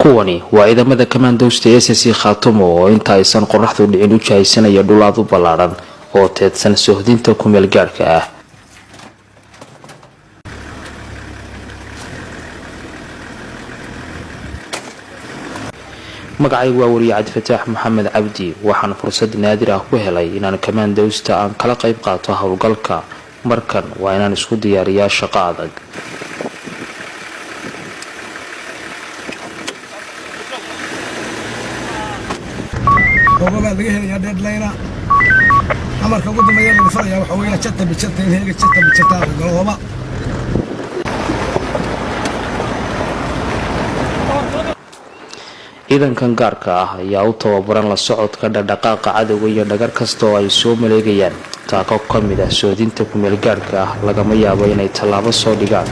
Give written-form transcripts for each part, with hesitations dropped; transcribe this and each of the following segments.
Kuwani waa ciidamada kamaandowsta SSC Khaatumo oo inta aysan qoraxdu dhicin u jahaysanaya dhul aad u ballaadhan oo teedsan sohdinta kumeel gaadhka ah. Magacaygu waa wariye Cabdifataax Maxamed Cabdi. Waxaan fursad naadir ah ku helay inaan kamaandowsta aan kala qayb qaato howlgalka. Markan waa inaan isku diyaariyaa shaqo adag. Baa laga helayaa deadline. Amarka ugu dambeeya laga farayaa waxaa weeye jata bijata in heega jata bijata galooba. Ciidankan gaarka ah ayaa u tababaran la socodka dhaqdhaqaaqa cadowga iyo dhagar kasta oo ay soo maleegayaan. Taako ka mid ah soodinta kumeel gaadhka ah lagama yaabo inay tallaabo soo dhigaan.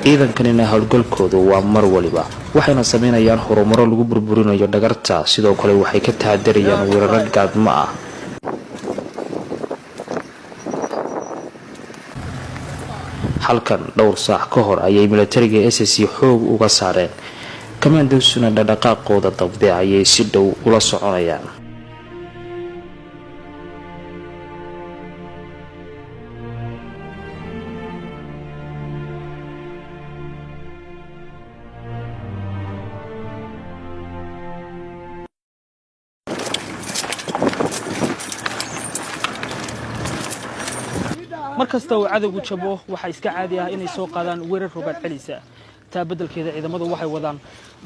Ciidankanina howlgalkoodu waa mar waliba, waxayna sameynayaan horumaro lagu burburinayo dhagarta. Sidoo kale waxay ka taxadarayaan weeraro gaadmo ah. Halkan dhowr saac ka hor ayay milatariga SSC xoog uga saareen. Kamaandowsuna dhaqdhaqaaqooda dambe ayay si dhow ula soconayaan. Mar kasta uu cadowgu jabo, waxaa iska caadi ah inay soo qaadaan weerar rogaad celisa. Taa beddelkeeda, ciidamadu waxay wadaan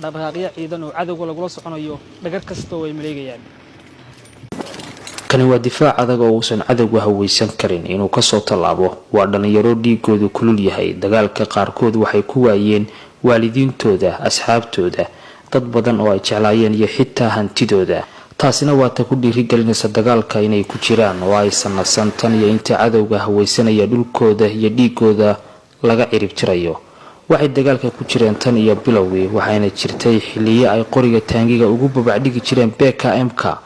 dhaqdhaqaaqyo ciidan oo cadowga lagula soconayo dhagar kasta oo ay maleegayaan. Kani waa difaac adag oo uusan cadowga haweysan karin inuu kasoo tallaabo. Waa dhallinyaro dhiigoodu kulul yahay. Dagaalka qaarkood waxay ku waayeen waalidiintooda, asxaabtooda, dad badan oo ay jeclaayeen iyo xitaa hantidooda. Taasina waa ta ku dhiirigelinaysa dagaalka inay ku jiraan oo aysan nasan tan iyo inta cadowga haweysanaya dhulkooda iyo dhiigooda laga ciribtirayo. Waxay dagaalka ku jireen tan iyo bilowgii, waxayna jirtay xilliyo ay qoriga taangiga ugu babacdhigi jireen PKM-ka,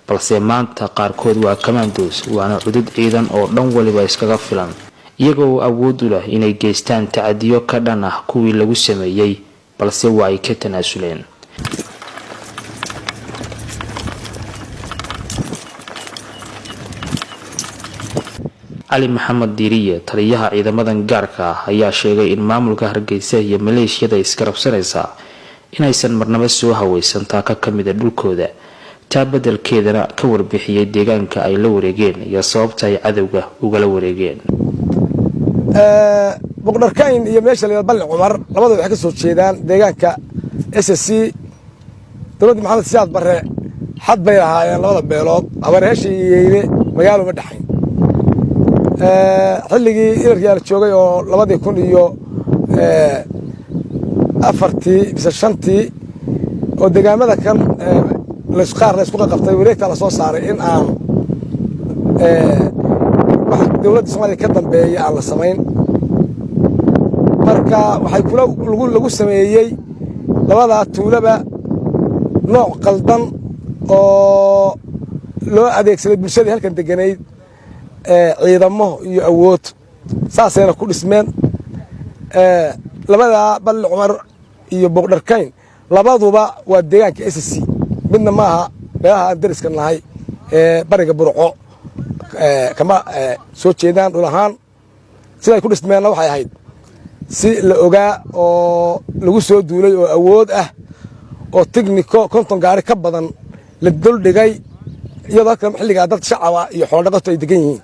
balse maanta qaarkood waa commandos, waana cudud ciidan oo dhan waliba iskaga filan, iyaga oo awood u leh inay geystaan tacadiyo ka dhan ah kuwii lagu sameeyey, balse waa ay ka tanaasuleen. Cali Maxamed Diiriye, taliyaha ciidamadan gaarka ah, ayaa sheegay in maamulka Hargeysa iyo maleeshiyada isgarabsanaysa inaysan marnaba soo haweysan taaka ka mida dhulkooda, taa beddelkeedana ka warbixiyey deegaanka ay la wareegeen iyo sababta ay cadowga ugala wareegeen. Buqdharkayn iyo meesha la Balli Cumar labada waxay ka soo jeedaan deegaanka SSC. Dowladda Maxamed Siyaad Barre xad bay lahaayeen labada beelood, Habareesha iyo Yeyle, magaalo ma dhexayn. Xilligii ilarkiyaa la joogay oo 2004-tii mise 5-tii oo deegaamada kan qaar laysku qaqabtay, wareegtaa lasoo saaray in aan wax dowladda Soomaaliya ka dambeeya aan la samayn. Marka waxay kula lagu sameeyey labadaa tuulaba nooc qaldan oo loo adeegsaday bulshadii halkan deganayd, ciidamo iyo awood, saasayna ku dhismeen labadaa Balli Cumar iyo Buuqdharkayn. Labaduba waa deegaanka SSC, midna maaha meelaha aan dariska nahay ee bariga Burco kama soo jeedaan dhul ahaan. Siday ku dhismeenna waxay ahayd si la ogaa oo lagu soo duulay oo awood ah oo tigniko 50 gaari ka badan la duldhigay, iyadoo halkan xilligaa dad shacaba iyo xoolodhaqato ay degan yihiin.